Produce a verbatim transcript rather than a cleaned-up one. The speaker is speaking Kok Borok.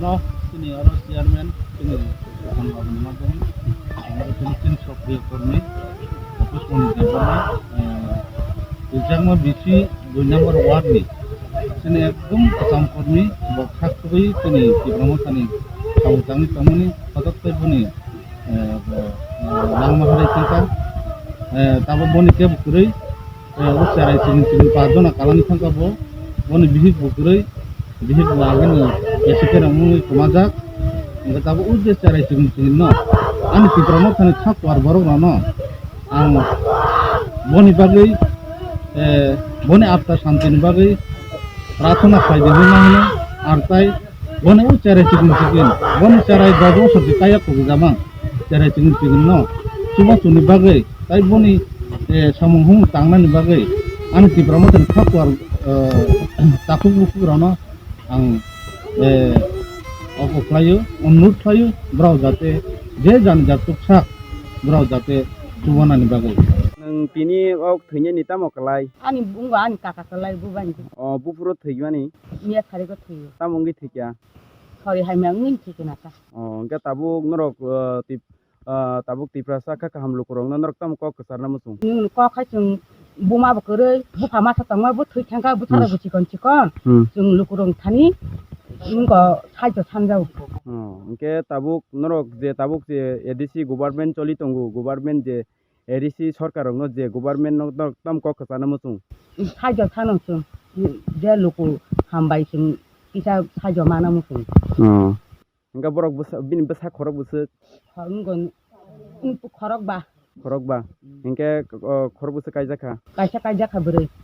Chini oro chairman, chini Rohan Babu ni madhyome, amari chini chini sokriyo kormi, Tapush Moni Debbarma, eh, Rijangma bisi dui number ward ni, chini ekdom kwcham kormi, bo khak kwbwi chini Tipra Motha ni samung tangwi tongmani, kotok tei boni, eh, bo, eh, langma harai thangkha, eh, tabuk boni kebo kwrwi, eh, o cherai chikon chikon pa jona kalani thangkha bo, boni bihik bo kwrwi, bihik bo agini S K rok wngwi kwmajak, hwnkhe tabuk o je cherai chikon chikon no, ani Tipra Mothani kha kuar borok rok no, ang boni bagwi, eh, boni atma santini bagwi prarthana khlai di hwnwi ma hino, ar tai boni o cherai chikon chikon, boni cherai dos bosor se kaya kubu jamang, cherai chikon chikon no chubachu ni bagwi, tai boni, eh, samung humung tangnani bagwi ani Tipra Mothani kha kuar, eh, takhuk bukhuk rokno ang, eh, obo khlaio, onurod khlaio, borok jate je jani jat tuksak borok jate chubanani bagwi. Nwng tini o thwinani tamo kwlai? Ani bungo ani kaka kwlai bubani. O buphuru thwimani? Miya thariko thwiyo. Tamo wngwi thwikha? Sori hai mangni thwikha naka. O hwnkhe tabuk norok, eh, tip-, ah, tabuk Tiprasa kha kaham lukurokno norok tamo kok kwcharna muchung? Nwng kok hai chwng buma bo kwrwi, bupha masa tongma bo thwi thangkha, bwsarok bo chikon chikon. Hmm. Chwng lukurok thani nwng kok saijo sanjao. Oh, hwnkhe tabuk norok je tabuk je A D C government choli tongo, government je A D C sorkar rokno je government no norok tamo kok kwcharna muchung? Saijo sano chwng je luku hambai chwng kisa saijo mana muchung. Oh. Hingke borok bwsa-, bini bwsa khorok bwswk? Khorok wngkha, wngkha khorok ba. Khorok ba? Mm. Hingke, o, khorok bwswk kaijak kha? Kaisa kaijak kha bwrwi.